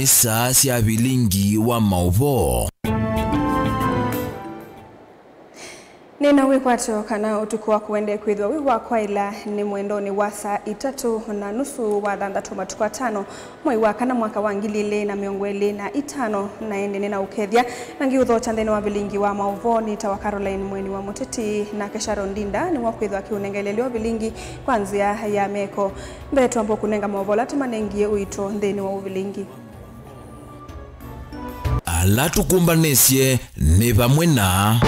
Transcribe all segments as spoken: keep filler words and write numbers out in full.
Saa sya vilingi wa maũvoo. Nĩna wĩkwatyo kana ũtukũ waku wende kwĩthĩwa wĩ wa kwaĩla nĩ mwendonĩ wa saa itatũ na nusu wa thanthatũ matukũ atano mwei wa kana mwaka wa ngili ilĩ na mĩongo ĩlĩ na itano, na ĩndĩ nĩna ũkethya na ngiũthokya nthĩnĩ wa vilingi wa maũvoo nĩ ta wa Caroline Mweni wa Mũteti, nake Sharon Ndinda nĩwe ũkwĩthĩwa akĩũnengelelya ũvilingi kwa nzĩa ya meko. Mbee twamba kũnenga maũvoo ala tũmanengie ũito nthĩnĩ wa ũvilingi. Ala tũkũmbanĩsye nĩ vamwe na.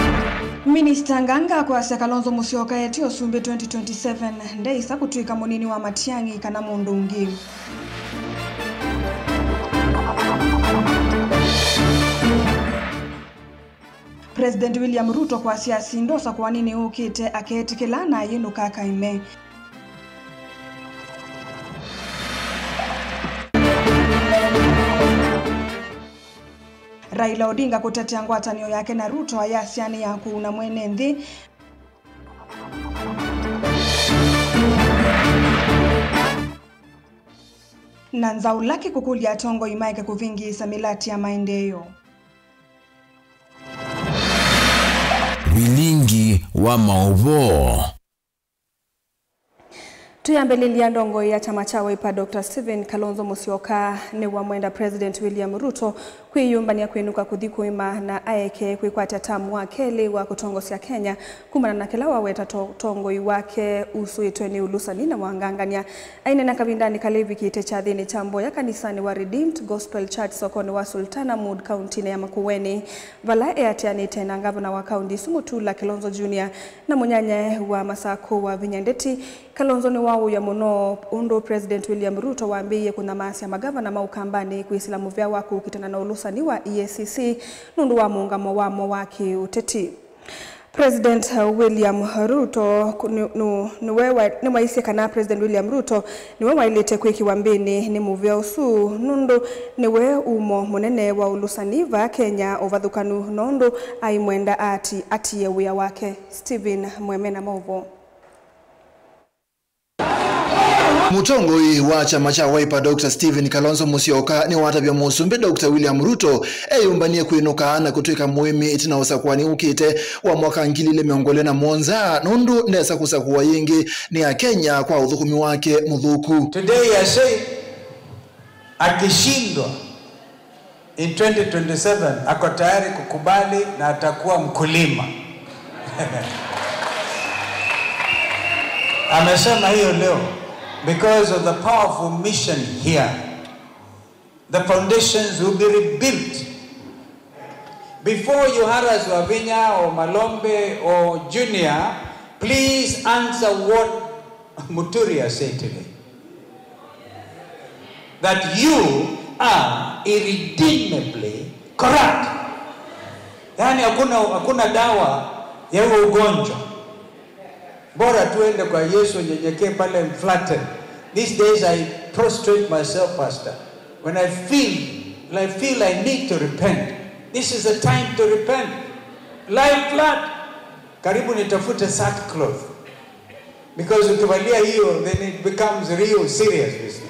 Minista Nganga kwasya Kalonzo Musyoka etĩ ũsumbĩ twenty twenty-seven ndeĩsa kũtw'ĩka mũnini wa Matiang'i kana mũndũ ũngĩ. President William Ruto kwasya asi ndosa kũaninĩ ũkĩte akeetĩkĩla na ayĩnũka akaime. Raila Odinga kũtetea ngwatanĩo yake na Ruto ayasya nĩ ya kũuna mwene nthĩ. Na Nzaũ Lucky kũkũlya atongoi maeke kũvĩngĩĩsa mĩlatĩ ya maendeeo. Vilingi wa maũvoo. Tũyambĩlĩlya, ndongoi ya kyama kya Wiper Doctor Stephen Kalonzo Musyoka nĩwamwenda President William Ruto kwĩyũmbany'a kwĩnũka kũthi kũima na aeke kwĩkwatya tamu wa kelĩ wa kũtongosya Kenya kumana na kĩla waweta to-, ũtongoi wake usũĩtwe nĩ ũlũsani na wangangany'a. Aineena kavindanĩ kala evikĩte kyathĩnĩ kya mboya kanisanĩ wa Redeemed Gospel Church sokonĩ wa Sultan Hamud kauntinĩ ya Makueni, vala eatĩanĩte na ngavana wa kaunti ĩsu Mutula Kilonzo Junior na mũnyanyae wa Masakũ Wavinya Ndeti, Kalonzo nĩwaũya mũno ũndũ President William Ruto wambĩĩie kũnyamaasya magavana ma Ũkambanĩ kwĩsĩla mũvea wa kũkitana na ũlũsani wa E A C C nũndũ wa mũũngamo wamo wa kĩũteti. President William Ruto nĩ-, nĩ-, nĩwe wa-, nĩwaisye kana President William Ruto nĩwe waĩlĩte kwĩkĩwa mbĩnĩ nĩ mũvea ũsu nũndũ nĩwe umo mũnene wa ũlũsani vaa Kenya, ũvathũkanu na ũndũ aimwenda ati-, atie wĩa wake. Stephen Mweme na maũvoo. Mũtongoi wa kyama kya Wiper, Doctor Stephen Kalonzo Musyoka, nĩwatavya Mũsumbĩ Doctor William Ruto eyũmbany'e kwĩnũka na kũtw'ĩka mũĩmi ĩtina wa ũsakũani ũkĩte wa mwaka ngili ilĩ mĩongo ĩlĩ na mũonza, nũndũ ndesa kũsakũwa yĩngĩ nĩ Akenya kwa ũthũkũmi wake mũthũku. Today I say, akishindwa, in twenty twenty-seven ako tayari kukubali na atakuwa mkulima. Amesema hiyo leo because of the powerful mission here. The foundations will be rebuilt. Before you harass Wavinya or Malombe or Junior, please answer what Muturi has said today. That you are irredeemably corrupt. Yaani hakuna, hakuna dawa ya huo ugonjwa. Bora tuende kwa Yesu, nyenyekee pale mflatten. These days I prostrate myself, Pastor. When I feel, I feel I need to repent. This is the time to repent. Lie flat. Karibu nitafute sackcloth. Because ukivalia hiyo, then it becomes real serious business.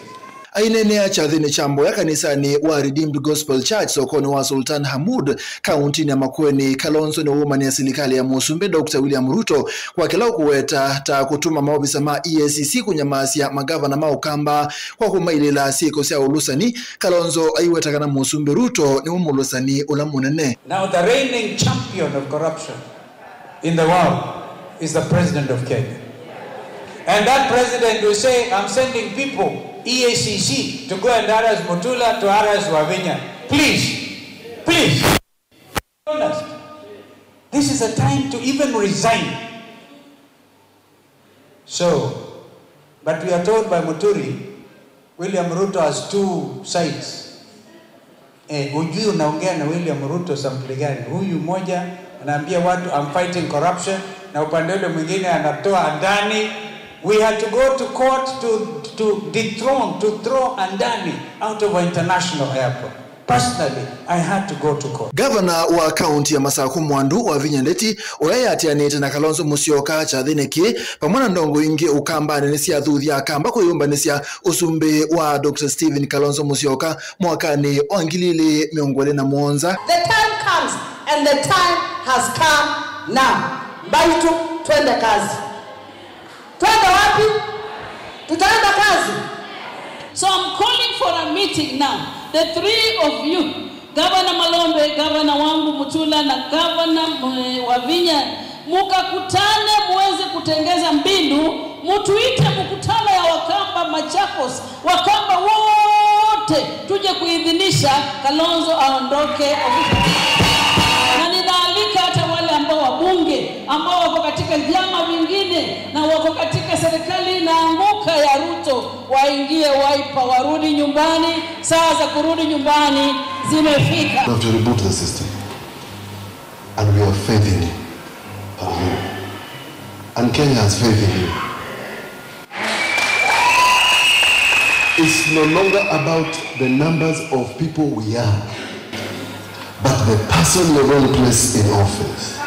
Aineenea kyathĩnĩ kya mboya kanisanĩ wa Redeemed Gospel Church sokonĩ wa Sultan Hamud, kauntinĩ ya Makueni, Kalonzo nĩwaumanĩa silikalĩ ya Mũsumbĩ Doctor William Ruto kwa kĩla ũkũweta ta kũtuma maovisa ma E A C C kũnyamaasya magavana ma Ũkamba kwa kũmailĩla syĩko sya ũlũsani. Kalonzo aiweta kana Mũsumbĩ Ruto nĩwe mũlũsani ũla mũnene. Now the reigning champion of corruption in the world is the president of Kenya. And that president will say, "I'm sending people, E A C C, to go and harass Mutula, to harass Wavinya." Please, please. Honest. This is a time to even resign. So, but we are told by Muturi, William Ruto has two sides. Eh, hujui unaongea na William Ruto sampuli gani? Huyu mmoja anaambia watu, "I'm fighting corruption," na upande ule mwingine anatoa ndani. We had to go to court to, to dethrone, to throw Andani out of our international airport. Personally, I had to go to court. Ngavana wa kaunti ya Masakũ Mwandu Wavinya Ndeti, ũla yatianĩte na Kalonzo Musyoka kyathĩnĩ kĩĩ, vamwe na ndongo ingĩ Ũkambanĩ nĩsyathuthya Akamba kwĩyũmbanĩsya ũsumbĩ wa Doctor Stephen Kalonzo Musyoka mwakanĩ wa ngili ilĩ mĩongo ĩlĩ na mũonza. The time comes and the time has come now. Mbaitũ, twende kazi. Twende wapi? Tutaenda kazi. So I'm calling for a meeting now. The three of you, Gavana Malombe, Gavana wangu Mutula na Gavana, eh, Wavinya, mukakutane muweze kutengeza mbinu, mutuite mkutano ya Wakamba Machakos, Wakamba wote tuje kuidhinisha Kalonzo aondoke ofisini. Na ninaalika hata wale ambao wabunge ambao wako katika vyama vingine na wako katika serikali inaanguka ya Ruto, waingie Wiper, warudi nyumbani. Saa za kurudi nyumbani zimefika. We have to reboot the system. And we have faith in you. Hallelujah. And Kenya has faith in you. It's no longer about the numbers of people we are, but the person you're going to place in office.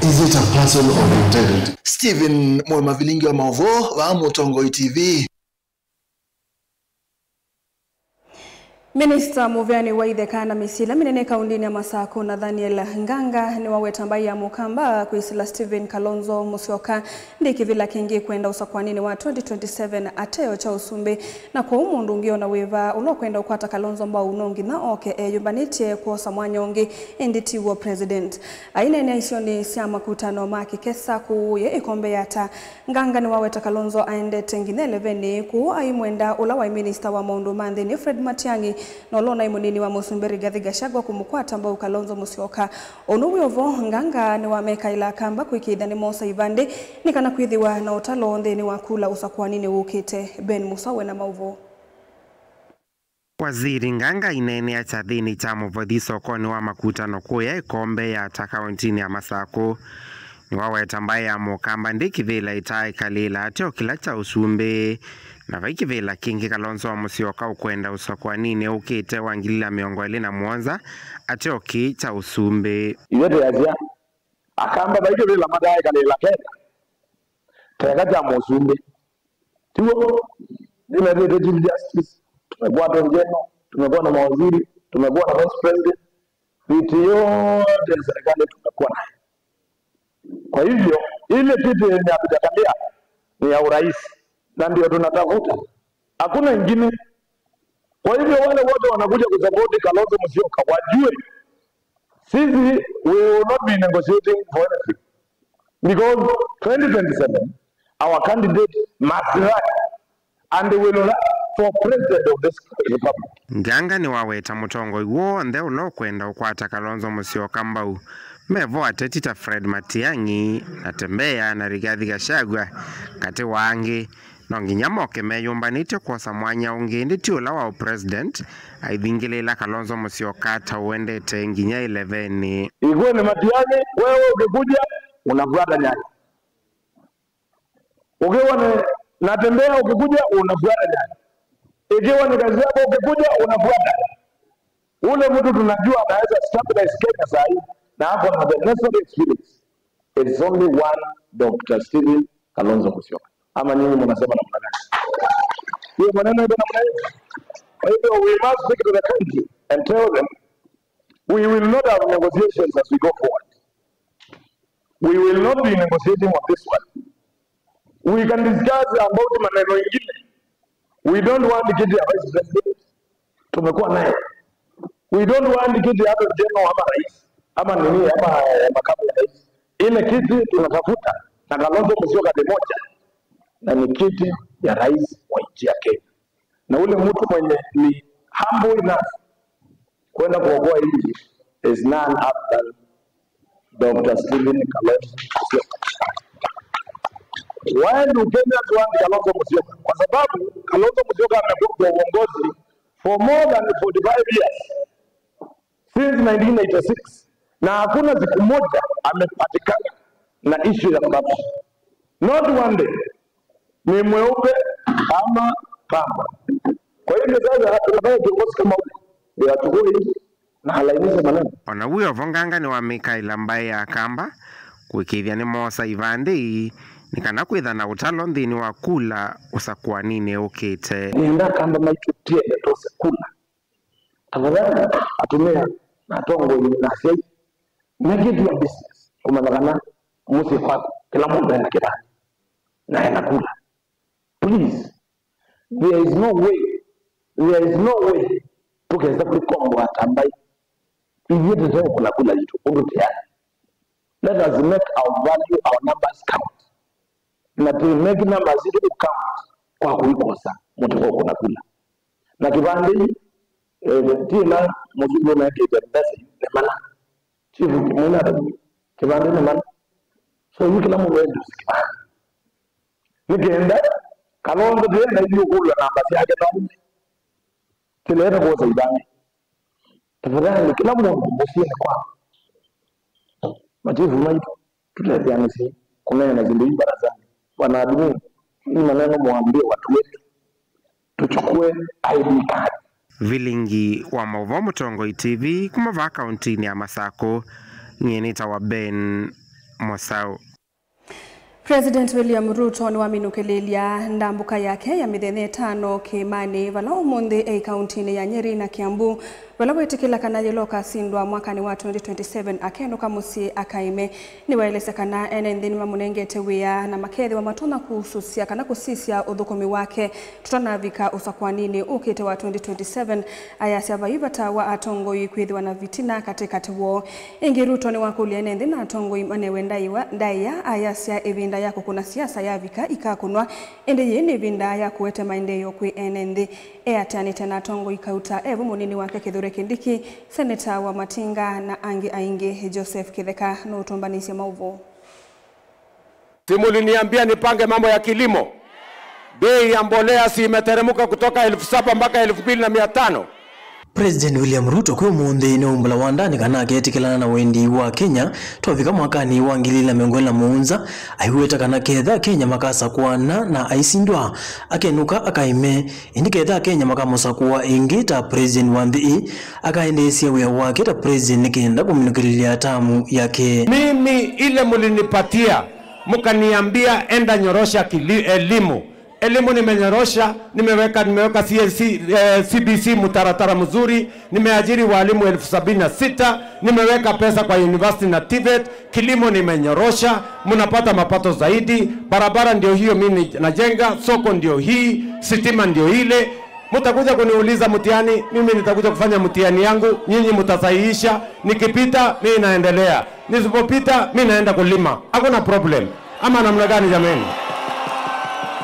Is it a person of integrity? Stephen Mwe Mavilingi wa Maũvoo, vaa Mũtongoi T V. Minista mũveani wa itheka na mĩsyĩ ĩla mĩnene kaũndĩnĩ ya Masakũ, Nathaniel Nganga, nĩwaweta mbaĩ ya Mũkamba kwĩsĩla Stephen Kalonzo Musyoka ndĩ kĩvĩla kĩngĩ kwenda ũsakũanĩnĩ wa twenty twenty-seven ateo kya ũsumbĩ, na kwoou mũndũ ũngĩ o na wĩva ũla ũkwenda ũkwata Kalonzo mbau no nginya oke eyũmbanĩtye kwosa mwanya ũngĩ, ĩndĩ ti w'o President. Aineenea isionĩ sya makutano ma kĩkesa kũũ ĩkombe ya ata, Nganga nĩwaweta Kalonzo aendete nginya ĩlevenĩ kũũ aimwenda ũla waĩ minista wa maũndũ ma nthĩnĩ Fred Matiang'i na ũla ũnaĩ mũnini wa mũsumbĩ Rigathi Gachagua kũmũkwata mbau Kalonzo Musyoka. Ũndũ wĩ o vo, Nganga nĩwamekaĩla Akamba kũĩkĩĩthya nĩmosa ivandĩ nĩ kana kwĩthĩwa na ũtalo nthĩnĩ wa kula ũsakũaninĩ wũkĩte. Ben Musa wĩ na maũvoo. Waziri Nganga aineenea kyathĩnĩ kya mũvothi sokonĩ wa makutano kũya ĩkombe ya ata kaũntinĩ ya Masakũ. Nĩwaweta mbaĩ ya Mũkamba ndĩ kĩvĩla ĩtaaĩkalĩla ateo kĩla kya ũsumbĩ, na vai kĩvĩla kĩngĩ Kalonzo wa Musyoka ũkwenda ũsakũaninĩ ũkĩte wa ngili ilĩ na mĩongo ĩlĩ na mũonza ateo kĩĩ kya ũsumbĩ. Ithe twĩasya Akamba vai kĩvĩla mataaĩkalĩla Kenya, teka kya mũsumbĩ. Tiw'o? Nĩmethĩĩtwe Chief Justice, tumekuwa Attorney General, tumekuwa na mawaziri, tumekuwa na Vice President, viti yote ya serikali tumekuwa nayo. Kwa hivyo, ile kiti yenye hatujakalia ni ya urais, na ndio tunatafuta. Hakuna ingine. Kwa hivyo, wale wote wanakuja kusapoti Kalonzo Musyoka wajue, sisi, we will not be negotiating for anything. Because twenty twenty-seven, our candidate must run and will run for president of this republic. Nganga nĩwaweta mũtongoi w'onthe ũla ũkwenda ũkwata Kalonzo Musyoka mbau. Me vo ateti ta Fred Matiang'i, Natembeya na Rigathi Gachagua, katĩ wa angĩ. No nginya moke meyũmbanĩtye kwosa mwanya ũngĩ, ĩndĩ ti ũla wa ũpresident, aivingĩlĩĩla Kalonzo Musyoka ta ũendete nginya ĩlevenĩ. Ikiwa ni Matiang'i, wewe ukikuja, unafuata Nyayo. Ukiwa ni Natembeya, ukikuja, unafuata Nyayo. Ikiwa ni Gachagua, ukikuja, unafuata. Ule mtu tunajua anaweza stabilize Kenya saa hii na ako na the necessary experience, it's only one Doctor Stephen Kalonzo Musyoka. Ama nyinyi mnasema namna gani? Hiyo maneno iko namna hiyo. Kwa hivyo, we must speak to the country and tell them we will not have negotiations as we go forward. We will not be negotiating on this one. We can discuss about maneno ingine. We don't want kiti ya vice president. Tumekuwa naye. We don't want kiti ya Attorney General ama rais, ama nini, ama, eh, makamu ya rais. Ile kiti tunatafuta na Kalonzo Musyoka ni moja, na ni kiti ya rais wa nchi ya Kenya. Na ule mtu mwenye ni humble enough kwenda kuokoa nchi is none other than Doctor Stephen Kalonzo Musyoka. Why do Kenyans want Kalonzo Musyoka? Kwa sababu Kalonzo Musyoka amekuwa kwa uongozi for more than forty-five years, since nineteen eighty-six, na hakuna siku moja amepatikana na issue ya corruption. Not one day. Ni mweupe ama Kamba. Kwa hivyo sasa, tunafanya kiongozi kama ule, ndio achukue hii na alainishe maneno. O na w'o vo Nganga nĩwamĩkaĩla mbaĩ ya Kamba kũĩkĩĩthya nĩmoosa ivandĩ ii nĩ kana kwĩtha na ũtalo nthĩnĩ wa kula ũsakũaninĩ ũkĩte. Nĩenda Kamba maitũ tiende tose kula. Tafadhali, atumĩa na atongoi na asyai, make it your business kũmanya kana mũsyĩ kwaku kĩla mũndũ ena kĩvandĩ na ena kula. Please, there is no way, there is no way tũkesa kwĩkomboa ta mbaĩ ithyĩ tũteũkũna kula yitũ ũndũ tũyana. Let us make our value, our numbers count. Na tũimeki namba sitũ kũkaunt kwa kũikosa mũtĩ kwa kũna kula. Na kĩvandĩ ii, eh, ti ĩla mũsumbĩ ũnekĩte mbesa yu nĩ mana. Chief, mwĩna kĩvandĩ nĩ mana. So yu kĩla mũndũ endũsĩ kĩvandĩ. Nĩ kenda, Kalonzo ndĩenda ithyĩ ũkũlwa namba syake na ũmwe. Tĩleta kwosa ivandĩ. Tafadhali, kĩla mũndũ mũsyĩnĩ kwaku. Machifu maitũ, tũtetheanĩsye kũneena syĩndũ ii mbarazanĩ. Bwana admin, hii maneno mwambie watu wetu, tuchukue I D card. Vilingi wa maũvoo Mũtongoi T V kuma vaa kauntinĩ ya Masakũ, nyie nĩtawa Ben Mosau. President William Ruto nĩwaminũkĩlĩĩlya ndambũka yake ya mĩthenya ĩtano kĩĩmanĩ, vala ũmũnthĩ e kauntinĩ ya Nyeri na Kiambu, vala wĩtĩkĩla kana yĩla ũkasindwa mwakanĩ wa twenty twenty-seven akenũka mũsyĩ akaĩme. Nĩwaelesya kana ene nthĩ nĩmamũnengete wĩa na makethĩwa matonya kũusũsya kana kũsisya ũthũkũmi wake tũtanavika ũsakũaninĩ ũkĩte wa twenty twenty-seven. Ayasya vai vata wa atongoi kwĩthĩwa na vitina katĩkatĩ woo. Ĩngĩ, Ruto nĩwakũlya ene nthĩ na atongoi manewe ndaĩa, ndaĩa, ayasya ĩvinda ya kũkũna siasa yavika ikakũnwa, ĩndĩ yĩĩ nĩ ĩvinda ya kũete maendeeo kwĩ ene nthĩ. Eatĩanĩte na atongoi kauta evo mũnini wake Kithure Kindiki, seneta wa Matinga na angĩ aingĩ. Joseph Kitheka nũtũmbanĩisye maũvoo. Si muliniambia nipange mambo ya kilimo? Bei ya mbolea si imeteremka kutoka elfu saba mpaka elfu mbili na mia tano? President William Ruto kwĩ ũmũnthĩ nĩwaumbũla wandanĩ kana aketĩkĩlana na wendi wa Kenya twavika mwakanĩ wa ngili ilĩ na mĩongo ĩlĩ na mũonza, aiweta kana ketha Kenya makasakũana na aisindwa, akenũka akaĩme. Ĩndĩ ketha Akenya makamũsakũa ĩngĩ ta president wa nthĩ ĩĩ, akaendeesya wĩa wake ta president nĩ kenda kũminũkĩlĩlya tamu yake. Mimi ile mulinipatia, mkaniambia enda nyorosha kili-, elimu. Elimu nimenyorosha, nimeweka, nimeweka C N C, eh, C B C mtaratara mzuri, nimeajiri walimu elfu sabini na sita, nimeweka pesa kwa university na TVET, kilimo nimenyorosha, mnapata mapato zaidi, barabara ndio hiyo mimi najenga, soko ndio hii, sitima ndio ile. Mtakuja kuniuliza mtihani, mimi nitakuja kufanya mtihani yangu, nyinyi mtasahihisha, nikipita, mimi naendelea. Nisipopita, mimi naenda kulima. Hakuna problem. Ama namna gani jameni?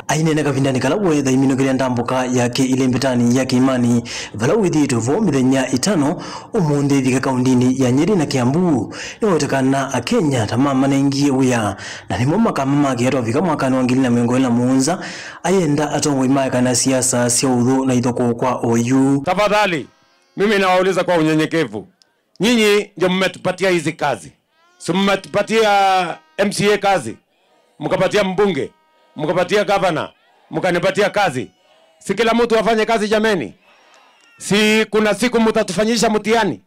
Aineena kavindanĩ kala weetha iminũkĩlya ndambũka yake ĩlĩ mbitanĩ ya Kĩĩmanĩ, vala wĩthĩĩtwe vo mĩthenya ĩtano, ũmũnthĩ ĩvika kaundinĩ ya Nyeri na Kiambu. Nĩwaweta kana Akenya ta mamanengie wĩa, na nĩmo makama make twavika mwakanĩ wa ngili na mĩongo ĩlĩ na mũonza, ayenda atongoi maekana siasa sya ũthũ na ithokoo kwa oyu. Tafadhali, mimi nawauliza kwa unyenyekevu, nyinyi ndio mmetupatia hizi kazi, si mmetupatia M C A kazi, mkapatia mbunge, mkapatia gavana, mkanipatia kazi? Si kila mtu afanye kazi jameni? Si kuna siku mtatufanyisha mtihani?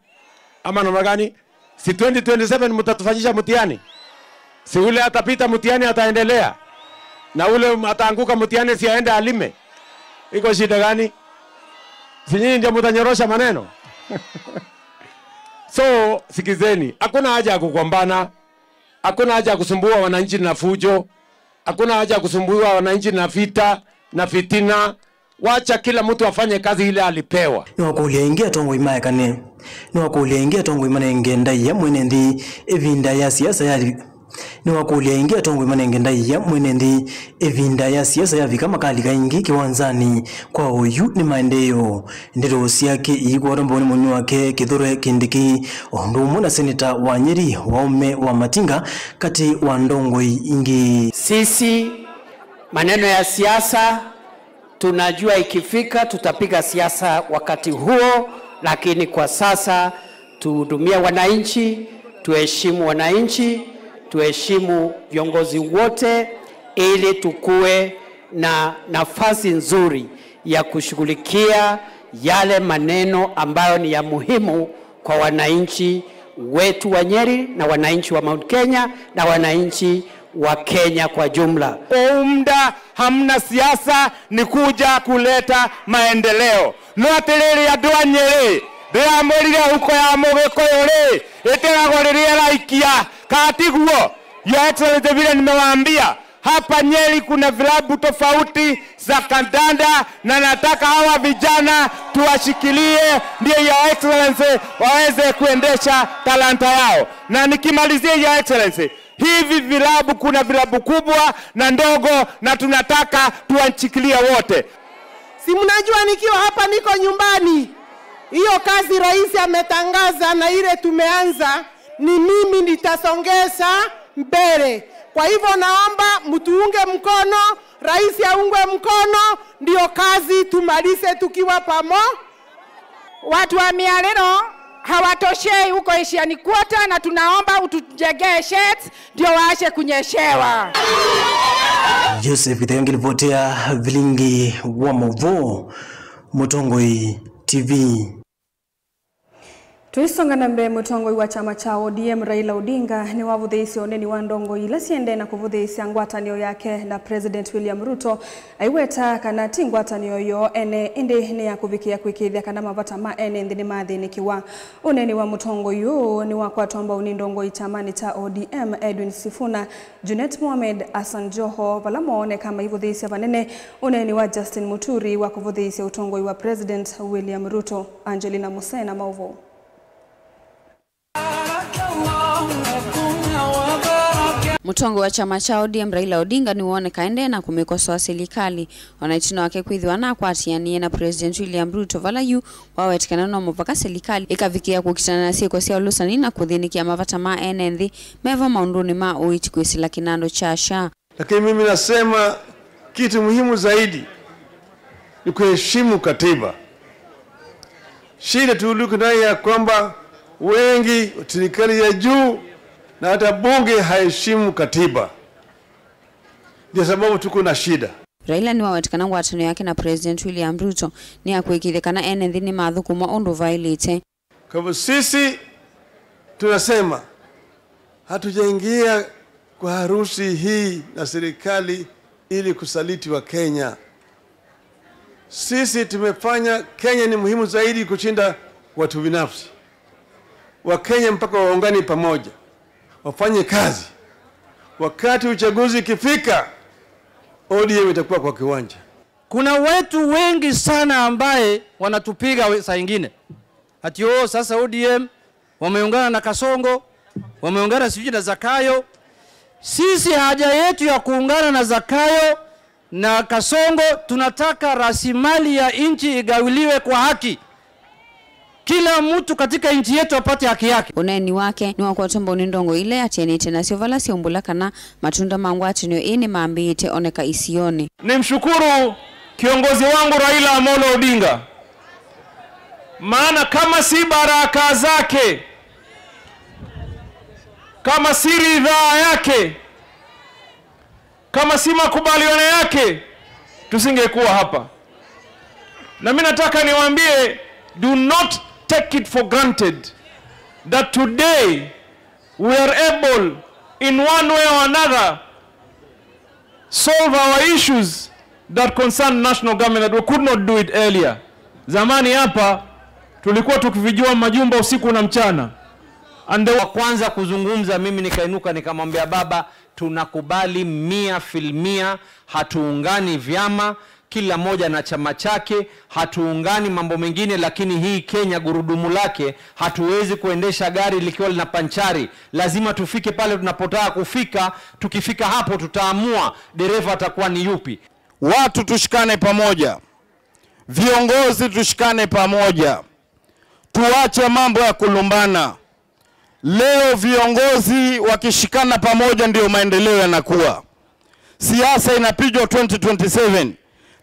Ama namna gani? Si twenty twenty-seven mtatufanyisha mtihani? Si ule atapita mtihani ataendelea? Na ule ataanguka mtihani si aende alime? Iko shida gani? Si nyinyi ndio mtanyorosha maneno? So, sikizeni, hakuna haja ya kugombana. Hakuna haja ya kusumbua wananchi na fujo. Hakuna haja ya kusumbua wananchi na vita na fitina. Wacha kila mtu afanye kazi ile alipewa. Nĩwakũlya ĩngĩ atongoi maekane. Nĩwakũlya ĩngĩ atongoi manenge ndaĩa mwene nthĩ ĩvinda ya siasa ya Nĩwakũlya ĩngĩ atongoi manenge ndaĩa mwene nthĩ ĩvinda ya siasa yavika makalika ĩngĩ kĩwanzanĩ kwa oyu nĩ maendeeo. Ndeto syake iikwatwa mbau nĩ mũnini wake Kithure Kindiki, o ũndũ ũmwe na seneta wa Nyeri wa ũme wa Matinga, katĩ wa ndongoi ingĩ. Sisi, maneno ya siasa, tunajua ikifika tutapiga siasa wakati huo, lakini kwa sasa tuhudumie wananchi, tuheshimu wananchi, tuheshimu viongozi wote, ili tukue na nafasi nzuri ya kushughulikia yale maneno ambayo ni ya muhimu kwa wananchi wetu wa Nyeri na wananchi wa Mount Kenya na wananchi wa Kenya kwa jumla. Kwa muda hamna siasa, ni kuja kuleta maendeleo. No atĩrĩrĩ, andũ a Nyeri, ndĩramwĩrire huko ya Mũgĩkũyũ-rĩ, ĩtegagwo rĩrĩa ĩraikia. Katiguo, Your Excellency, vile nimewaambia, hapa Nyeri kuna vilabu tofauti za kandanda, na nataka hawa vijana tuwashikilie, ndio Your Excellency waweze kuendesha talanta yao. Na nikimalizia, Your Excellency, hivi vilabu, kuna vilabu kubwa na ndogo, na tunataka tuwashikilie wote. Si mnajua nikiwa hapa niko nyumbani? Hiyo kazi rais ametangaza na ile tumeanza, ni mimi nitasongesha mbele. Kwa hivyo naomba mtuunge mkono, rais aungwe mkono, ndio kazi tumalize tukiwa pamo. Watu wa Mialĩlo hawatoshei huko Asian Quarter, na tunaomba utujengee sheds ndio waache kunyeshewa. Joseph Githayongi, ripoti ya Vilingi wa Mauvoo, Mũtongoi T V. Tũisonga na mbee, mũtongoi wa kyama kya O D M Raila Odinga nĩwavũthĩĩsye ũneni wa ndongoi ila syendee na kũvũthĩĩsya ngwatanĩo yake na President William Ruto, aiweta kana ti ngwatanĩo yoo ene, ĩndĩ nĩ ya kũvikĩa kwĩkĩĩthya kana mavata ma ene nthĩ nĩmathĩnĩkĩwa. Ũneni wa mũtongoi ũũ nĩwakwatwa mbau nĩ ndongoi kyamanĩ kya O D M Edwin Sifuna, Junet Mohamed, Hassan Joho, vala mooneka maivũthĩĩsya vanene ũneeni wa Justin Muturi wa kũvũthĩĩsya ũtongoi wa President William Ruto. Angelina Musena, maũvoo. Mũtongoi wa kyama kya O D M Raila Odinga nĩwooneka aendee na kũmĩkosoa silikalĩ, o na ĩtina wake kwĩthĩwa nakwatĩanĩe na President William Ruto, vala yu wawetete kana no mũvaka silikalĩ ĩkavikĩa kũkitana na syĩko sya ũlũsani na kũthĩnĩkĩa mavata ma ene nthĩ me vo maũndũnĩ ma ũiiti kwĩsĩla kĩnandũ kya SHA. Lakini mimi nasema kitu muhimu zaidi ni kuheshimu katiba. Shida tuliko nayo ya kwamba wengi wa serikali ya juu na hata bunge haheshimu katiba. Ndio sababu tuko na shida. Raila nĩwaweta kana ngwatanĩo yake na President William Ruto nĩ ya kũĩkĩĩthya kana ene nthĩ nĩmathũkũmwa ũndũ vaĩlĩte. Kwa hivyo sisi tunasema hatujaingia kwa harusi hii na serikali ili kusaliti wa Kenya. Sisi tumefanya, Kenya ni muhimu zaidi kushinda watu binafsi. Wakenya mpaka waungane pamoja, wafanye kazi. Wakati uchaguzi ikifika, O D M itakuwa kwa kiwanja. Kuna watu wengi sana ambaye wanatupiga we-, saa ingine. Ati, "Oh, sasa O D M wameungana na Kasongo, wameungana sijui na Zakayo." Sisi haja yetu ya kuungana na Zakayo na Kasongo, tunataka rasilimali ya nchi igawiliwe kwa haki. Kila mtu katika nchi yetu apate haki yake. Ũneeni wake nĩwakwatwa mbau nĩ ndongoi ila yatianĩte nasyo vala syaumbũla kana matunda ma ngwatanĩo ĩĩ nĩmambĩĩte oneka isionĩ. Nimshukuru kiongozi wangu Raila Amolo Odinga, maana kama si baraka zake, kama si ridhaa yake, kama si makubaliano yake, tusingekuwa hapa. Na mimi nataka niwaambie, do not take it for granted that today we are able, in one way or another, solve our issues that concern national government that we could not do it earlier. Zamani hapa tulikuwa tukivijua majumba usiku na mchana. And the wa kwanza kuzungumza, mimi nikainuka nikamwambia, "Baba, tunakubali mia filmia, hatuungani vyama, kila moja na chama chake, hatuungani mambo mengine, lakini hii Kenya gurudumu lake, hatuwezi kuendesha gari likiwa lina panchari. Lazima tufike pale tunapotaka kufika. Tukifika hapo, tutaamua dereva atakuwa ni yupi." Watu tushikane pamoja, viongozi tushikane pamoja, tuache mambo ya kulumbana. Leo viongozi wakishikana pamoja ndio maendeleo yanakuwa. Siasa inapigwa twenty twenty-seven,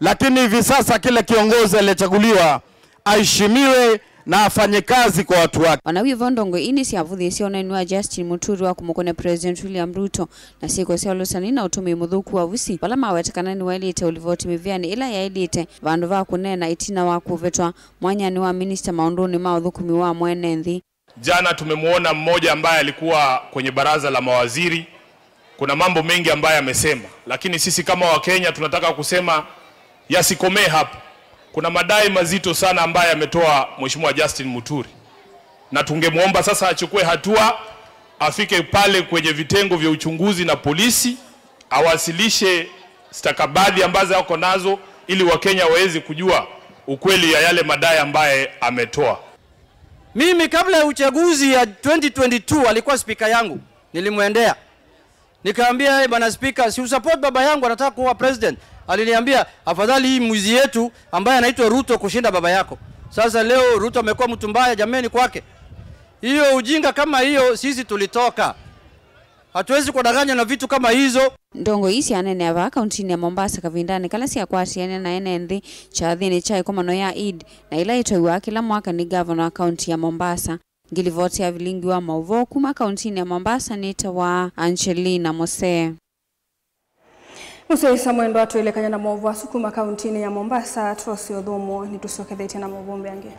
lakini hivi sasa kila kiongozi aliyechaguliwa aheshimiwe na afanye kazi kwa watu wake. Ona wĩ vo, ndongoi ii nĩsyavũthĩĩsye ũneeni wa Justin Muturi wa kũmũkũna President William Ruto na syĩko sya ũlũsani na ũtũmĩi mũthũku wa vusi, vala maweta kana nĩwaĩlĩte ũlivoti mĩvĩanĩ ĩla yaĩlĩte, vandũ va kũneena ĩtina wa kũvetwa mwanyanĩ wa minista maũndũnĩ ma ũthũkũmi wa mwene nthĩ. Jana tumemwona mmoja ambaye alikuwa kwenye baraza la mawaziri. Kuna mambo mengi ambayo amesema, lakini sisi kama Wakenya tunataka kusema yasikomee hapo. Kuna madai mazito sana ambayo ametoa Mheshimiwa Justin Muturi, na tungemwomba sasa achukue hatua, afike pale kwenye vitengo vya uchunguzi na polisi, awasilishe stakabadhi ambazo ako nazo ili Wakenya waweze kujua ukweli ya yale madai ambaye ametoa. Mimi kabla ya uchaguzi ya twenty twenty-two alikuwa spika yangu, nilimwendea. Nikaambia, "Hey, bwana spika, si usupport baba yangu anataka kuwa president?" Aliniambia, "Afadhali hii mwizi yetu ambaye anaitwa Ruto kushinda baba yako." Sasa leo Ruto amekuwa mtu mbaya jameni kwake. Hiyo ujinga kama hiyo sisi tulitoka. Hatuwezi kudanganywa na vitu kama hizo. Ndongoi ii syaneenea vaa kauntinĩ ya Mombasa kavindanĩ kala syakwatĩanĩa na ene nthĩ kyathĩnĩ kya ĩkomano ya Eid, na ĩla ĩtoiwaa kĩla mwaka nĩ ngavana wa kaunti ya Mombasa. Ngilivoti ya vilingi wa maũvoo kuma kauntinĩ ya Mombasa nĩtawa Angelina Mose. Mũsyaĩĩsya mwendwa, twĩlekany'a na maũvoo asu kuma kauntinĩ ya Mombasa, twose ũthũmũo, nĩtũsyokethetye na maũvoo angĩ.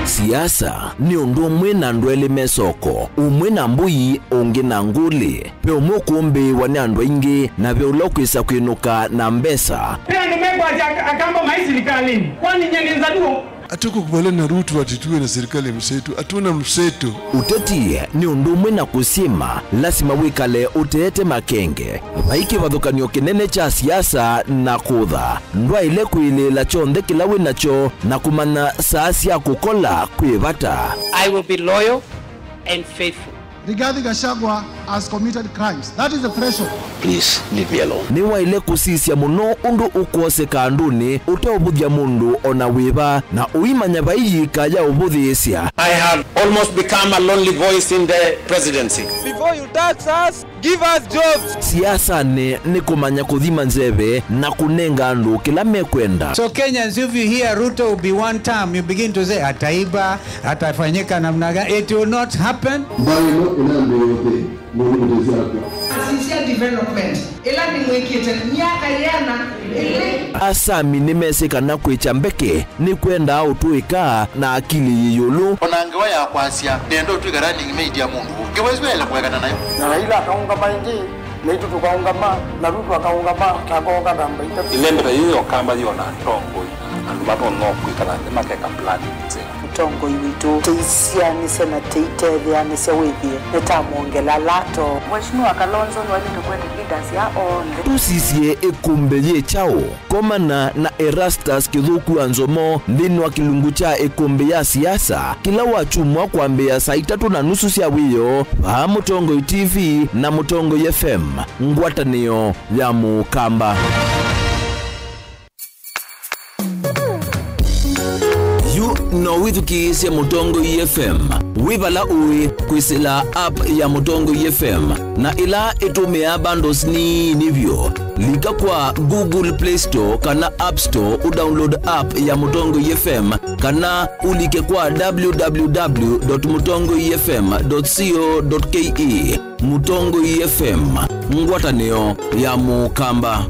Siasa nĩ ũndũ ũmwe na andũ elĩ me soko, ũmwe na mbũi, ũngĩ na ngũlĩ. Ve ũmwe ũkũmbĩĩwa nĩ andũ aingĩ, na ve ũla ũkwĩsa kwĩnũka na mbesa. Ve andũ mekwasya ak-, akamba mai silikalĩnĩ. Kwani nyie nĩ Nzaluo? Hatukukubaliana na Ruto ati tuwe na serikali ya mseto. Hatuna mseto. Ũteti nĩ ũndũ ũmwe na kũsyĩma, lasima wĩkale ũteete makenge. Vai kĩvathũkany'o kĩnene kya siasa na kũtha. Ndwaĩle kwĩlĩĩla kyonthe kĩla wĩ nakyo na kũmanya saa sya kũkola kwĩ vata. I will be loyal and faithful. Rigathi Gachagua has committed crimes. That is the threshold. Please leave me alone. Nĩwaĩle kũsisya mũno ũndũ ũkwoseka andũnĩ ũteũvũthya mũndũ o na wĩva, na ũimanya vai yĩika ya ũvũthĩĩsya. I have almost become a lonely voice in the presidency. Before you tax us, give us jobs. Siasanĩ nĩ kũmanya kũthima nzeve na kũnenga andũ kĩla mekwenda. So Kenyans, if you hear Ruto will be one term, you begin to say, "Ataiba, atafanyika namna gani?" It will not happen. Mbaĩ ĩno ĩnambĩĩa ũthei, mũndũ mũtezi akwa. Asisya development ĩla nĩmwĩkĩte myaka yĩana ĩlĩ. Asami nĩmesĩ kana kwĩkya mbeke nĩkwendaa ũtũĩka na akili yĩ ĩũlũ. O na ngewa ya kwasya, "Nĩenda ũtw'ĩka running mate ya mũndũ ũũ," ngewa ĩsu yaĩle kũekana nayo. Na Raila akaũngama ĩngĩ, naitũ tũkaũngama, na Ruto akaũngama, na akooka namba itatũ. Ĩlembeta yĩĩ yokamba yĩona atongoi, andũ matonya kwĩkala nthĩ makeka planning nzeo. Mũtongoi witũ, tũisyaanĩsya na tũitetheanĩsya wĩthĩe nĩtamwongela lato. Mheshimiwa Kalonzo nĩwaĩlĩte kwete leaders ya onthe. Tũsisye ĩkũmbĩ yĩ kyaũ? Komana na Erastus Kĩthũku wa Nzomo nthĩnĩ wa kĩlungu kya ĩkũmbĩ ya siasa kĩla wakyumwa kwambĩĩa saa itatũ na nusu sya wĩoo vaa Mũtongoi T V na Mũtongoi F M, ngwatanĩo ya Mũkamba. Yu no wĩthukĩĩsye Mũtongoi F M wĩ vala ũĩ kwĩsĩla app ya Mũtongoi F M, na ĩla ĩtũmĩaa bundles nini vyũ. Lika kwa Google Play Store kana App Store ũdownload app ya Mũtongoi F M, kana ũlike kwa w w w dot mutongoi f m dot co dot k e. Mũtongoi F M, ngwatanĩo ya Mũkamba.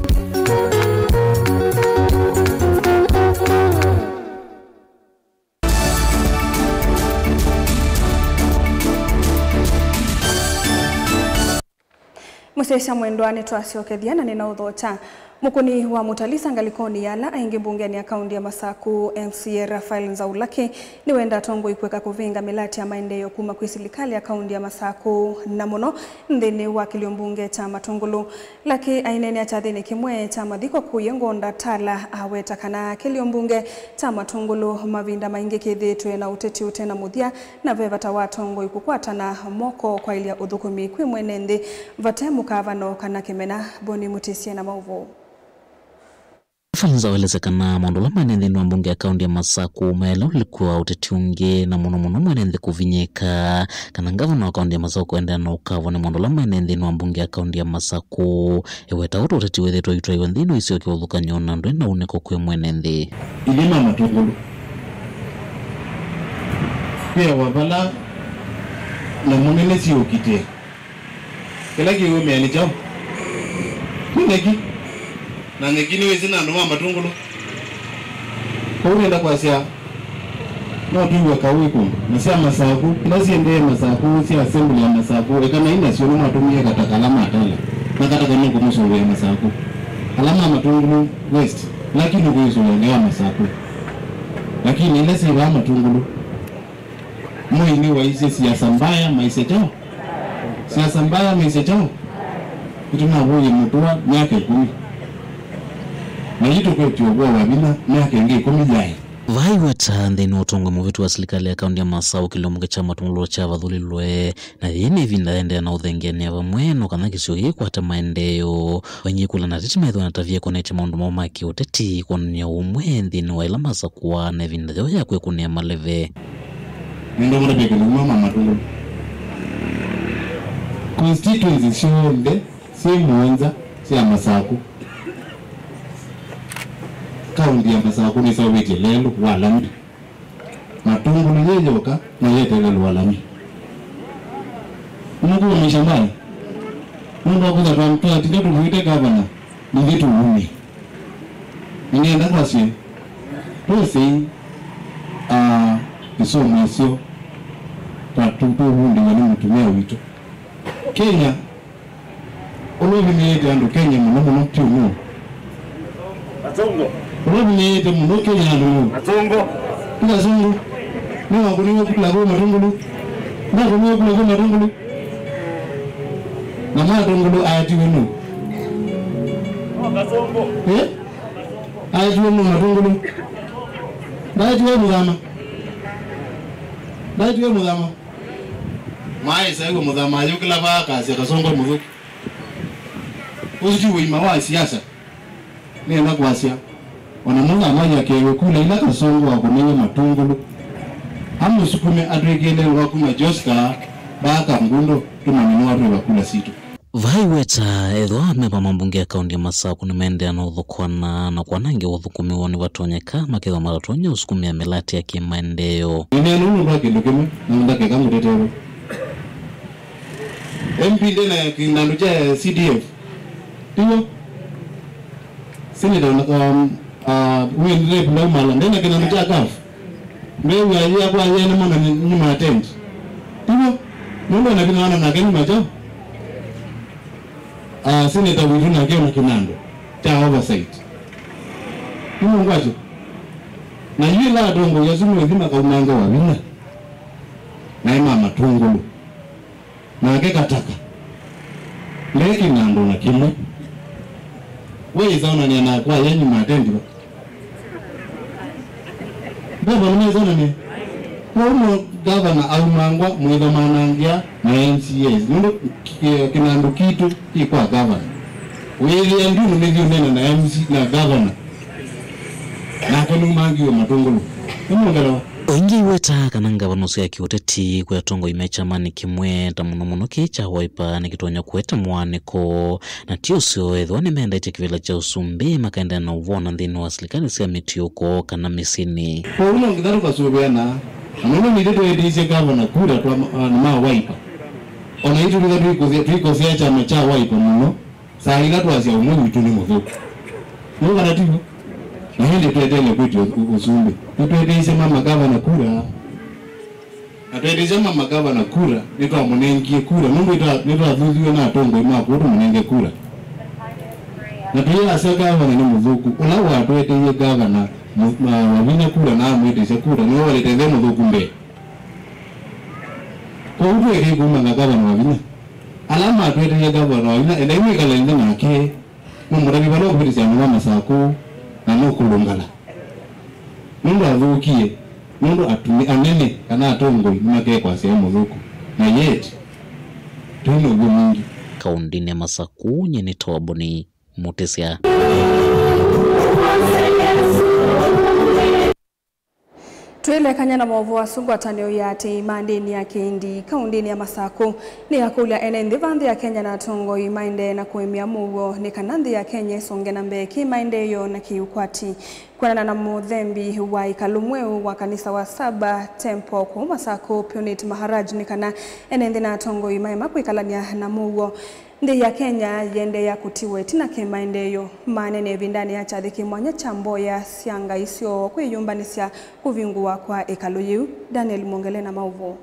Mũsyaĩĩsya mwendwa, nĩtwasyokethya na nĩnaũthokya. Mũkũni wa Mutalisa ngalĩkonĩ ya ala aingĩ mbungenĩ ya kaunti ya Masaku, M C A Raphael Nzau Lucky, nĩwenda atongoi kũeka kũvĩnga mĩlatĩ ya maendeeo kuma kwĩ silikalĩ ya kaunti ya Masaku, na mũno nthĩnĩ wa kĩlio mbunge kya Matũngũlũ. Lucky aineenea kyathĩnĩ kĩmwe kya mathiko kũu Ngonda Tala, aweta kana kĩlio mbunge kya Matũngũlũ mavinda maingĩ kĩthĩĩtwe na ũteti ũte na mũthya, na ve vata wa atongoi kũkwatana moko kwaĩlya ũthũkũmi kwĩ mwene nthĩ vate mũkavano kana kĩmena. Boni Mũtĩsye na maũvoo. Falza waelesya kana maũndũ ala maene nthĩnĩ wa mbunge ya kaũntĩ ya Masaku mayaĩle ũlikwa ũteti ũngĩ, na mũno mũno mwene nthĩ kũvinyĩĩka kana ngavana wa kaũntĩ ya Masaku kũendeea na ũkavwa nĩ maũndũ ala maene nthĩnĩ wa mbunge ya kaũntĩ ya Masaku. Eweta ũndũ ũteti wĩthĩtwe ũitwaiwa nthĩnĩ wa isio kĩvathũkany'o na ndwĩ na unĩko kwĩ mwene nthĩ. Ithyĩ ma Matũngũlũ, kwĩawa vala nyamũ nene syĩũkitĩa. Kĩla kĩumĩa nĩ kyaũ? Nĩ nyeki. Na nyeki nĩwĩsĩ na andũ ma Matũngũlũ. Kwoou nĩenda kwasya, no twĩw'e kaũ ĩkũndũ. Na sya Masaku, ila siendee Masaku, sya assembly ya Masaku, eka na inasyo nĩmwatũmie kataka ala matala. Na kataka nũkũmũsũvĩa Masaku. Ala ma Matũngũlũ West, lakini kũisũvĩa ngewa Masaku. Lakini ila syĩ vaa Matũngũlũ, Moi nĩwaisye siasa mbaya maisye kyaũ? Siasa mbaya maisye kyaũ? Nĩtũnavũie mũtũa myaka ĩkũmi. Na yu tũkwetye ũvoo wa vinya myaka ĩngĩ ĩkũmi yaĩ. Vaa iweta nthĩnĩ wa ũtongoi mũvĩtu wa silikalĩ ya kaũntĩ ya Masaku, kĩlungu kya Matũngũlũ kyavathũlilwe, na yĩĩ nĩ ĩvinda yaendeea na ũthengeanĩa vamwe no kana kĩsio kĩkwate maendeeo. Aingĩ kũla na ateti methĩwa na tavia ĩkonetye maũndũ moo ma kĩũteti kwonany'a ũmwe nthĩnĩ wa ĩla masakũa na ĩvinda yoo ya kwĩkũnĩa maleve. Nĩndamũtavya kĩndũ kuma ma Matũngũlũ. Constituency syonthe syĩ mũonza sya Masaku. Kaũntĩ ya Masaku nĩseũvĩtye lelũ wa lami. Matũngũlũ yĩ yoka na yeteele lũalami. Nũkũũmĩsya mbaya. Nũndũ wa kwĩtha twa- twatinda tũmwĩte gavana, nĩthyĩ tũume. Nĩnenda kwasye, twosei, ah, ĩsomo ĩseo, twa- tũ- tũvundĩwe nĩ mũtumĩa witũ. Kenya, ũla ũvinyĩĩte andũ Kenya mũno mũno ti ũmwe. Kasongo. Ũla ũvinyĩĩte mũno Kenya andũ nũũ? Kasongo. Ti Kasongo. Nĩwakũnĩwe kula kũu Matũngũlũ. Ndakũnĩwe kula kũu Matũngũlũ. Na Matũngũlũ aetiwe nũũ? Kasongo. Eh? Aetiwe nũũ Matũngũlũ? Ndaetiwe Mũthama. Ndaetiwe Mũthama. Maĩ saĩwe Mũthama ayũkĩla vaa akasya Kasongo mũthũku. Ũsu ti ũima wa siasa. Nĩenda kwasya, ona Mũthama yakewe kula ila Kasongo wakũnĩie Matũngũlũ, amũsukume atwĩkĩle lwa kuma Joska vaa Kangundo, tũmanye nĩwatwĩwa kula sitũ. Vaa iweta, ethĩwa amemba ma mbunge ya kaũntĩ ya Masaku nĩmaendeea na ũthũkũana na kwanangĩa ũthũkũmi woo nĩvatonyeka makethĩwa matatonya ũsukumĩa mĩlatĩ ya kĩmaendeeo. Nĩneena ũu nũndũ wa kĩndũ kĩmwe, na ndakeka ngũtetewe. M P ndĩ na kĩnandũ kya C D F. Tiw'o? Senator na, um, uh, Women Rep Ndaumala, ndĩ na kĩnandũ kya CAF. Mbew'a yakwa yene mwana ni, ni ma tent. Tiw'o? Nũndũ na kĩnana nake ni macho. Ah, senator witũ nake ona kĩnandũ kya oversight. Nĩ mũngwatyo. Na yu ĩla atongoi asu methi makaumanga Wavinya, naĩ ma Matũngũlũ. Nake kataka. Ndekĩ na andũ na kĩmwe. We ĩsaonanĩa na kwa yenyu matendwa. Mbeva nĩmesonanĩa. Kwoou no gavana aumangwa mwĩtha manangĩa na M C As. Nũndũ kĩ- kĩnandũ kitũ kĩ kwa gavana. Wĩthĩa ndyũ nĩmĩthi ũnena na M C na gavana. Nake nũmangiwe Matũngũlũ. Nĩmwongelewa? O ĩngĩ iweta kana ngavana ũsu ya kĩũteti kwĩ atongoi me kyamanĩ kĩmwe, ta mũno mũno kĩĩ kya Wiper, nĩkĩtonya kũete mũaanĩko. Na ti ũseo, ethĩwa nĩmendaĩtye kĩvĩla kya ũsumbĩ, makaendeea na ũvona nthĩnĩ wa silikalĩ sya mĩtiũko kana mĩsyĩnĩ. Kwoou no nginya tũkasũvĩana, na nũndũ nitũ tweetĩisye gavana kura twa ma- ma Wiper. O na itũ twĩtha twĩkũsya- twĩkosea kyama kya Wiper mũno. Saa ila twasya ũmwe witũ nĩ mũthũku. Nĩ kana tiw'o? Na ĩndĩ tweteele kwĩtya ũ- ũsumbĩ. Nĩtweteisye mama gavana kura. Na tweteisye mama gavana kura, nĩtwamũnengie kura. Nũndũ nĩtwa- nĩtwathuthiwe na atongoi ma kũu tũmũnenge kura. Na tũyĩasya gavana nĩ mũthũku. Ũla watweteie gavana mũ- ma- Wavinya kura na amwĩtĩsya kura, nĩwe walĩte ve mũthũku mbee. Kwoou tũekei kũmanya gavana Wavinya. Ala matweteie gavana Wavinya, endai mwĩkale nthĩ nake, mũmũtavye vala ũkũvĩtĩsya andũ ma Masakũ, na nũkũlũngala. Nũndũ athũkie, nũndũ atumi- anene kana atongoi nĩmakekwasya e mũthũku. Na yet, twĩ na ũw'o mwingĩ. Kaũndĩnĩ ya Masakũ, nyie nĩ Toboni Mũtĩsya. Twĩlekany'a na maũvoo asu, ngwatanĩo ya atei ma ndĩni ya Kĩindi kaũndĩnĩ ya Masakũ nĩyakũlya ene nthĩ va nthĩ ya Kenya na atongoi maendee na kũĩmĩa mũuo nĩ kana nthĩ ya Kenya ĩsonge na mbee kĩ maendeeo na kĩ ũkwati. Kwonana na mũthembi wa ĩkalũ mweũ wa kanisa wa Saba Temple kũu Masakũ, Puneet Maharaj, nĩ kana ene nthĩ na atongoi maema kwĩkalany'a na mũuo. Nthĩ ya Kenya yĩendeea kũtiwa ĩtina kĩ maendeeo. Manene ĩvindanĩ ya kyathĩ kĩ mwanya kya mboya sya ngai syoo kwĩyũmbanĩsya kũvingũwa kwa ĩkalũ yĩu. Daniel Mwongele na maũvoo.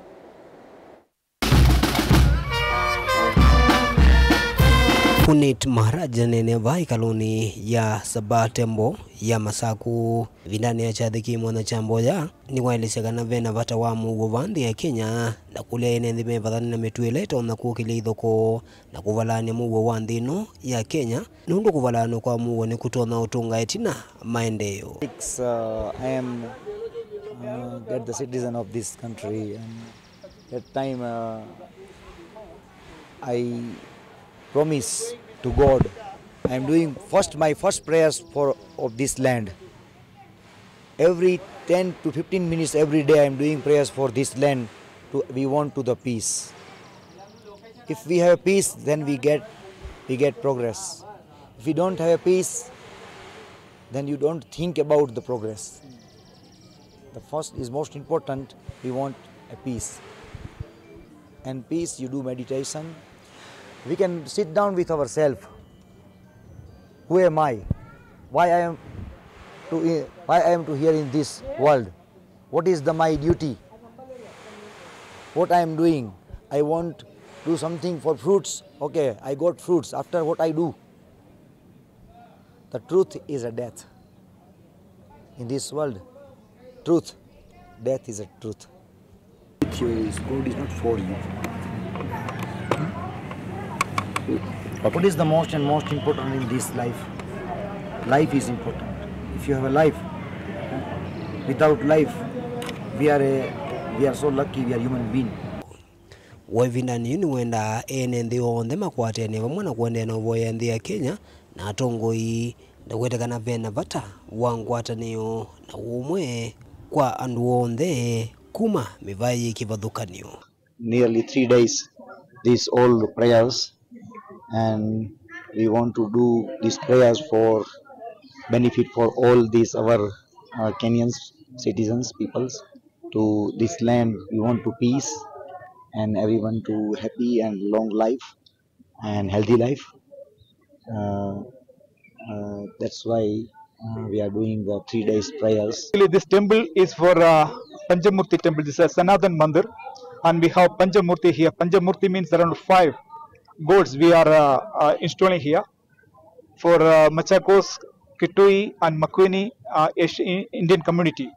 Puneet Maharaj aneenea vaa ĩkalũnĩ ya Saba Temple ya Masakũ ĩvindanĩ ya kyathĩ kĩ mwanya kya mboya. Nĩwaelesya kana ve na vata wa mũuo vaa nthĩ ya Kenya, na kũlya ene nthĩ mevathane na mĩtuo ĩla ĩtonya kũkĩlya ithokoo na kũvalaany'a mũuo wa nthĩ ĩno ya Kenya, nũndũ kũvalaanw'a kwa mũuo nĩkũtonya ũtũnga ĩtina maendeeo. Six, uh, I am, uh, get the citizen of this country, and that time, uh, I promise to God, I am doing first, my first prayers for, of this land. Every ten to fifteen minutes every day, I am doing prayers for this land. To, we want to the peace. If we have peace, then we get, we get progress. If we don't have peace, then you don't think about the progress. The first is most important. We want a peace. And peace, you do meditation. We can sit down with ourselves. Who am I? Why I am to, why I am to here in this world? What is the, my duty? What I am doing? I want do something for fruits. Okay, I got fruits. After what I do? The truth is a death. In this world, truth, death is a truth. With you is God is not for you. What is the most and most important in this life? Life is important. If you have a life, without life, we are a, we are so lucky, we are human being. Wa ĩvindanĩ yĩu nĩwendaa ene nthĩ onthe makwatene vamwe na kũendeea na ũvoya nthĩ ya Kenya na atongoi, na kwete kana ve na vata wa ngwatanĩo na ũmwe kwa andũ onthe kuma mĩvaĩ yĩ kĩvathũkany'o. Nearly three days, these all prayers, and we want to do these prayers for benefit for all these our, uh, Kenyans, citizens, peoples to this land. We want to peace and everyone to happy and long life and healthy life. Uh, uh, that's why, uh, we are doing the three days prayers. Actually, this temple is for, uh, Panchamurti temple. This is Sanatan Mandir, and we have Panchamurti here. Panchamurti means around five gods we are, uh, uh, installing here for, uh, Machakos, Kitui, and Makueni, uh, Asia, Indian community.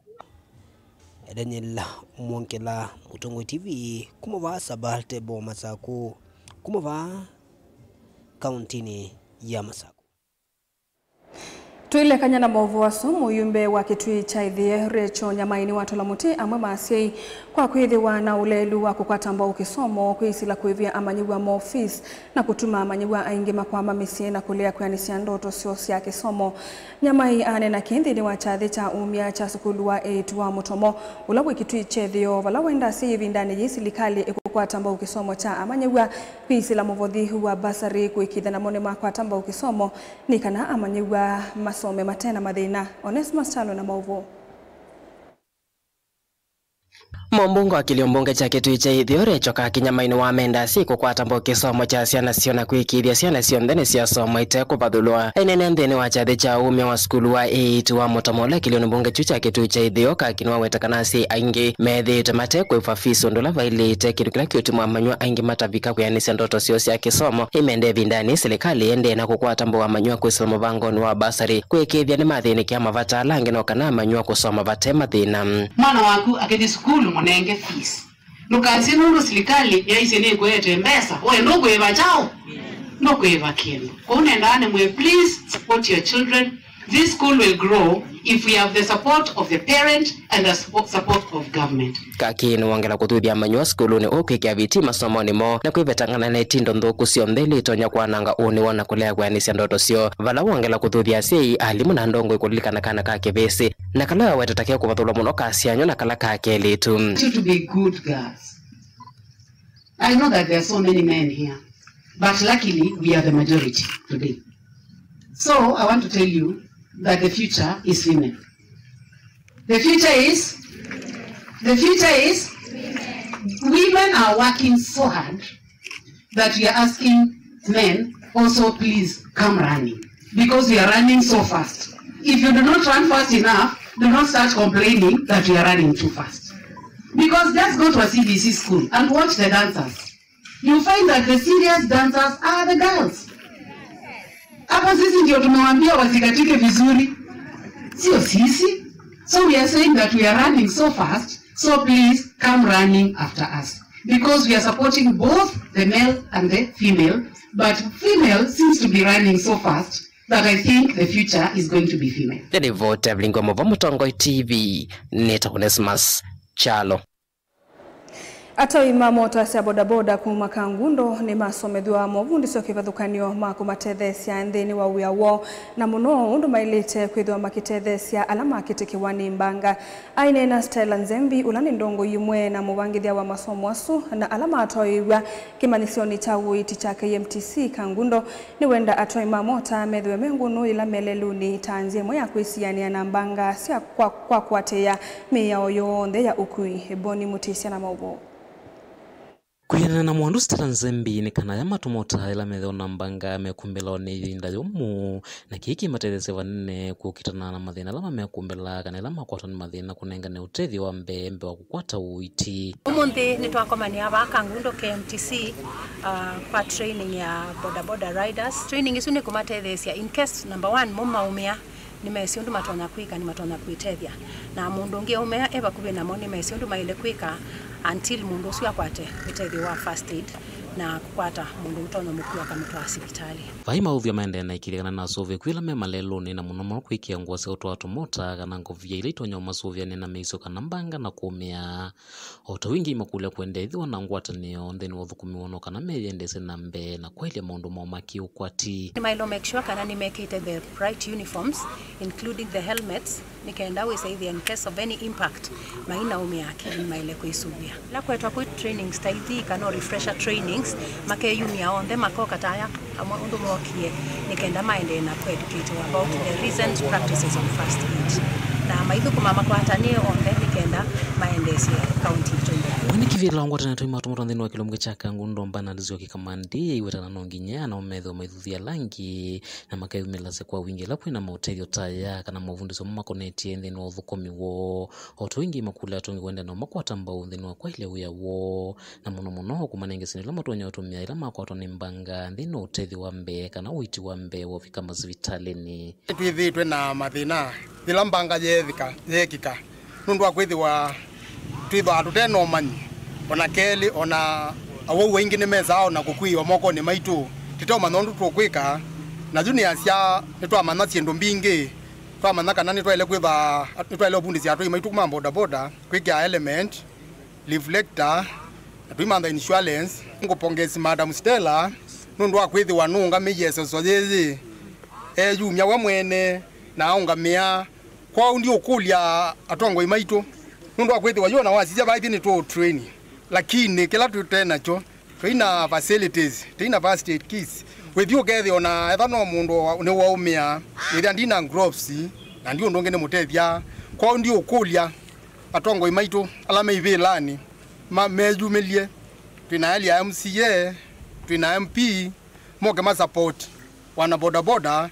Daniel Mwongela, Mũtongoi T V, kuma vaa Saba Temple Masakũ, kuma vaa kauntinĩ ya Masakũ. Twĩlekany'a na maũvoo asu, mũyumbe wa Kĩtui kya Ĩthĩe, Rachel Nyamai, nĩwatola mũtĩ amwe ma asyai kwa kwĩthĩwa na ũleelu wa kũkwata mbau kĩsomo, kwĩsĩla kũĩvĩa amanyĩw'a ma ofisi, na kũtuma amanyĩw'a aingĩ makwama mĩsyĩ na kũlea kwĩanĩsya ndoto syoo sya kĩsomo. Nyamai aneena kĩĩ nthĩnĩ wa kyathĩ kya umya kya sukulu wa eĩtu wa Mũtomo, ũla wĩ Kĩtui kya Ĩtheo, vala wendaa asyai ĩvindanĩ yĩĩ silikalĩ ĩkũkwata mbau kĩsomo kya amanyĩw'a, kwĩsĩla mũvothi wa basarĩ, kũĩkĩĩthya namo nĩmakwata mbau kĩsomo nĩ kana amanyĩw'a masome mate na mathĩna. Onesmus Kyalo na maũvoo. Mũmbunge wa kĩlio mbunge kya Kĩtui kya Ĩtheo, Rachel Kaki Nyamai, nĩwamenda asyai kũkwata mbau kĩsomo kya syana syoo na kwĩkĩĩthya syana syonthe nĩsyasoma ite kũvathũlwa. Aineena nthĩnĩ wa kyathĩ kya umya wa sukulu wa eĩtu wa Mũtomo ũla kĩlionĩ mbunge kyu kya Kĩtui kya Ĩtheo, Kaki nĩwaweta kana asyai aingĩ methĩĩtwe mate kũĩvwa fees ũndũ ũla vaĩlĩte, kĩndũ kĩla kĩũtuma amanyĩw'a aingĩ matavika kwĩanĩsya ndoto syoo sya kĩsomo. Ĩmende ĩvindanĩ, silikalĩ ĩendee na kũkwata mbau amanyĩw'a kwĩsĩla mũvangonĩ wa basarĩ kwĩkĩĩthya nĩmathĩnĩkĩa mavata ala angĩ, no kana amanyĩw'a kũsoma vate mathĩna. Mwana waku akĩthi sukulu, mũnenge fees. Ndũkasye nũndũ silikalĩ yaisye nĩkũete mbesa, we ndũkwĩva kyaũ? Ndũkwĩva kĩndũ. Kwoou nendaa nĩmwĩe, please support your children. This school will grow if we have the support of the parent and the suppo-, support of government. Kaki nĩwongela kũthuthya amanyĩw'a sukulunĩ ũũ kwĩkĩa vitii masomonĩ moo na kwĩvetangana na itindo nthũku syonthe ila itonya kwananga ũnĩ woo na kũlea kwĩanĩsya ndoto syoo, vala wongela kũthuthya asyai, alimũ na ndongoi kũlilikana kana ka kĩvĩsĩ, na kala waweta ta ke kũvathũlwa mũno ka syanyũ na kala ka kelĩtu. You to be good girls. I know that there are so many men here, but luckily we are the majority today. So I want to tell you that the future is women. The future is, the future is, women are working so hard that we are asking men also please come running, because we are running so fast. If you do not run fast enough, do not start complaining that we are running too fast. Because just go to a C B C school and watch the dancers. You find that the serious dancers are the girls. Hapo sisi ndio tumewaambia wasikatike vizuri, sio sisi. So we are saying that we are running so fast, so please come running after us, because we are supporting both the male and the female, but female seems to be running so fast that I think the future is going to be female. Nĩ rivoti ya Vilingi wa Mauvoo Mũtongoi T V, nĩtawa Onesmus Kyalo. Atoi ma mota sya bodaboda kuma Kangundo nĩmasomethw'a movundĩsyo kĩvathũkany'o ma kũmatetheesya nthĩnĩ wa wĩa woo, na mũno ũndũ maĩlĩte kwĩthĩwa makĩtetheesya ala makĩtĩkĩwa nĩ mbanga. Aineena Stella Nzembi, ũla nĩ ndongoi ĩmwe na mũvangĩthya wa masomo asu, na ala matoeew'a kĩmanyĩsyonĩ kya ũiiti kya K M T C Kangundo, nĩwenda atwai ma mota methĩwe me ngũnũ yĩla me lelũnĩ ta nzĩa ĩmwe ya kwĩsianĩa na mbanga sya kwa, kwa kũatĩĩa mĩao yonthe ya ũkui. Boni Mũtĩsya na maũvoo. Kwĩanana na mwandu Stella Nzembi, nĩ kana aya matũmota ĩla methĩwa na mbanga mekumbĩlawa nĩ ĩvinda yũmũ, na kĩĩ kĩmatetheesya vanene kũkitana na mathĩna ala mamekumbĩlaa kana ĩla makwatwa nĩ mathĩna kũnengane ũtethyo wa mbee mbee wa kũkwata ũiiti. Ũmũnthĩ nĩtwakomanĩa vaa Kangundo K M T C, uh, kwa training ya bodaboda riders. Training isu nĩ kũmatetheesya in case, number one, mo maũmĩa, nĩmesĩ ũndũ matonya kwĩka, nĩmatonya kwĩtethya. Na mũndũ ũngĩ aũmĩa e vakuvĩ namo, nĩmesĩ ũndũ maĩle kwĩka until mũndũ ũsu akwate ũtethyo wa first aid na kũkwata mũndũ ũtonya mũkua akamũtwaa sivitalĩ. Vai maũvyo maendee na ĩkĩlĩkana na asũvĩku ĩla me malelũnĩ, na mũno mũno kwĩkĩa ngũa sya ũtwaa tũmota kana ngovia ila itonya ũmasũvĩanĩa na mĩisyo kana mbanga na kũũmĩa. O ta wingĩ imakũlya kũendeethĩwa na ngwatanĩo nthĩnĩ wa ũthũkũmi woo no kana meyĩendeesye na mbee na kwaĩlya maũndũ moo ma kĩũkwati. Nĩmaĩle make sure kana nĩmekĩte the right uniforms, including the helmets, nĩ kenda wĩsaĩthĩa in case of any impact, mainaũmĩa akili nĩmaĩle kwĩsũvĩa. Ĩla kwetwa kwĩ trainings ta ithi kana refresher trainings, makeyumya onthe makoka ta aya amwe ũndũ mookie, nĩ kenda maendee na kũeducate about the recent practices of first aid. Na maithũkũma makwatanĩe onthe nĩ kenda maendeesye kaunti itũ mbee. Mwene kĩvĩla wa ngwatanĩo ya atũi ma tũmota nthĩnĩ wa kĩlungu kya Kangundo, Bernard Nzioki Kamandi, aiweta kana no nginya anao methĩwe maithuthya ala angĩ na makeyumĩlasya kwa wingĩ ĩla kwĩna maũtethyo ta aya kana mavundĩsyo mamakonetye nthĩnĩ wa ũthũkũmi woo. O ta wingĩ makũlya atongoi kũendeea na ũmakwata mbau nthĩnĩ wa kwaĩlya wĩa woo, na mũno mũno kũmanengesya ĩla matonya ũtũmĩa ĩla makwatwa nĩ mbanga nthĩnĩ wa ũtethyo wa mbee kana ũiiti wa mbee wa ũvika masivitalĩnĩ. Nĩtwĩthĩĩtwe na mathĩna yĩla mbanga yeevika, yeekĩka, nũndũ wa kwĩthĩwa twĩthwaa tũte na ũmanyi, o na kelĩ, o na awau aingĩ nĩmesaa o na kũkuĩwa mokonĩ maitũ, tũteũmanya ũndũ tũkwĩka. Na yu nĩasya nĩtwamanya syĩndũ mbingĩ, twamanya kana nĩtwaĩle kwĩva, nĩtwaĩle ũvundĩsya atwai maitũ kuma bodaboda, kwĩkĩa helmet, reflector, na tũimantha insurance. Ngũpongezi Madam Stella nũndũ wa kwĩthĩwa nũũngamĩie ĩseso yĩĩ, eyumya we mwene na aũngamĩa. Kwoou ndiũkũlya atongoi maitũ nũndũ wa kwĩthĩwa yu ona wasisya vaithi nĩtũũtrain, lakini kĩla tũte nakyo, tũi na facilities, tũi na first aid kits. Wĩthi ũkethĩa ona etha no mũndũ wa-, nĩwaũmĩa, wĩthĩa ndi na gloves, na ndi ũndũ ũngĩ nĩmũtethya. Kwoou ndiũkũlya atongoi maitũ ala me ivĩlanĩ ma-, meyumĩlye. Twĩ na area M C A, twĩ na M P, moke ma support wana bodaboda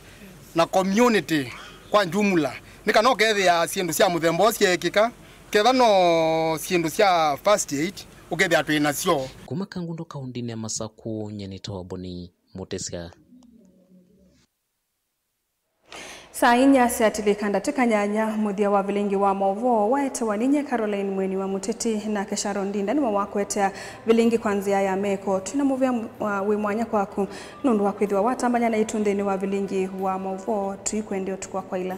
na community kwa jumla. Nĩ kana ũkethĩa syĩndũ sya mũthemba ũũ syeekĩka, ketha no syĩndũ sya first aid, ũkethĩa twĩ nasyo. Kuma Kangundo kaũndĩnĩ ya Masakũ, nyie nĩtawa Boni Mũtĩsya. Saa inya syatilĩka ndatĩka nyanya, mũthya wa vilingi wa maũvoo waetewa ninyie Caroline Mweni wa Mũteti, nake Sharon Ndinda nĩwe wakũetea vilingi kwa nzĩa ya meko. Twĩna mũvea m-, wa, wĩ mwanya kwaku nũndũ wa kwĩthĩwa watambany'a naitũ nthĩnĩ wa vilingi wa maũvoo. Tũikwendea ũtukũ wa kwaĩla.